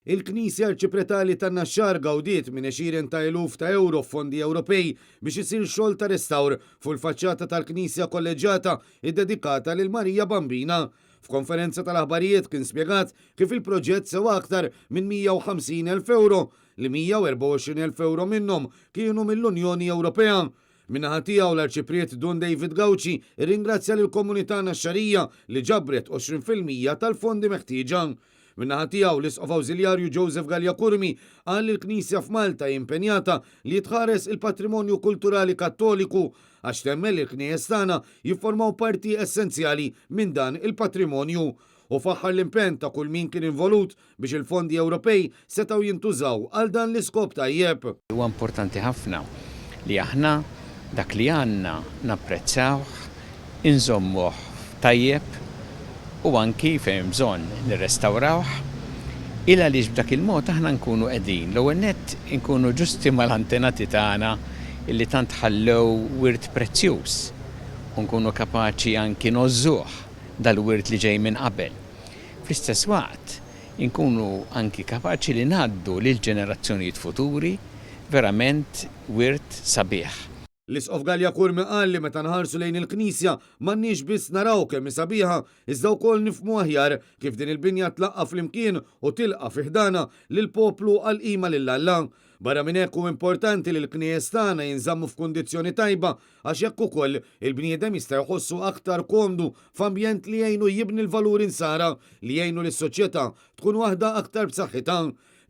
Il-Knisja Arċipretali tan-Naxxar gawdiet minn għexieren ta' eluf ta' ewro f'fondi Ewropej biex isir xogħol ta' restawr fuq il-faċċata tal-Knisja Kolleġġjata iddedikata lil Marija Bambina. F'konferenza tal-aħbarijiet kien spjegat kif il-proġett sewa aktar minn 150,000 ewro, li 124,000 ewro minnhom kienu mill-Unjoni Ewropea. Min-naħa tiegħu l-Arċipriet Dun David Gauci rringrazzja lill-komunità Naxxarija li ġabret 20% tal-fondi meħtieġa. Min-naħa tiegħu l-Isqof Awżiljarju Joseph Galea Curmi qal li l-Knisja f'Malta hi impenjata li jitħares il-patrimonju kulturali Kattoliku għax temmen li l-knejjes tagħna jifformaw parti essenzjali minn dan il-patrimonju u faħħar l-impenn ta' kull min kien involut biex il-fondi Ewropej setgħu jintużaw għal dan l-iskop tajjeb. Huwa importanti ħafna li aħna dak li għandna napprezzawh, inżommuh tajjeb u anki fejn hemm bżonn nirrestawrawh, il għaliex b'dak il-mod aħna nkunu qegħdin l-ewwel nett inkunu ġusti mal-antenati tagħna illi tant ħallew wirt prezzjuż u nkunu kapaċi anki ngħożżuh dal-wirt li ġej minn qabel. Fl-istess waqt inkunu anki kapaċi li ngħaddu lill-ġenerazzjonijiet futuri verament wirt sabiħ. L-Isqof Galea Curmi qal li meta nħarsu lejn il-Knisja m'għandniex biss naraw kemm hi sabiħa iżda wkoll nifhmu aħjar kif din il-binja tlaqqa' flimkien u tilqa' fi ħdanha lill-poplu għall-qima lil Alla. Barra minn hekk hu importanti li l-knejjes tagħna jinżammu f'kundizzjoni tajba għax hekk ukoll il-bniedem jista' jħossu aktar komdu f'ambjent li jgħinu jibni l-valuri nsara li jgħinu lis-soċjetà tkun waħda aktar b'saħħitha.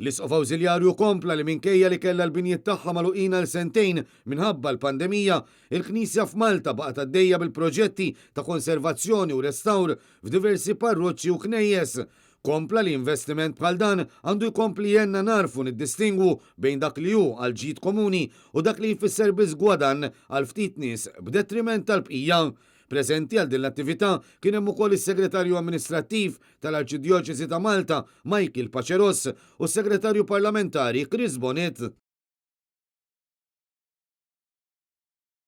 L-Isqof Awżiljarju kompla li minkejja li kellha l-binjiet tagħha magħluqin għal sentejn minħabba l-pandemija, il-Knisja f'Malta baqgħet għaddejja bil-proġetti ta' konservazzjoni u restawr f'diversi parroċċi u knejjes. Kompla li investiment bħal dan għandu jkompli jgħinna nagħrfu niddistingwu bejn dak li hu għall-ġid komuni u dak li jfisser biss gwadann għal ftit nies b'detriment tal-bqija. Preżenti għal din l-attività kien hemm ukoll is-Segretarju Amministrattiv tal-Arċidjoċesi ta' Malta, Michael Paceros, u s-Segretarju Parlamentari Chris Bonett.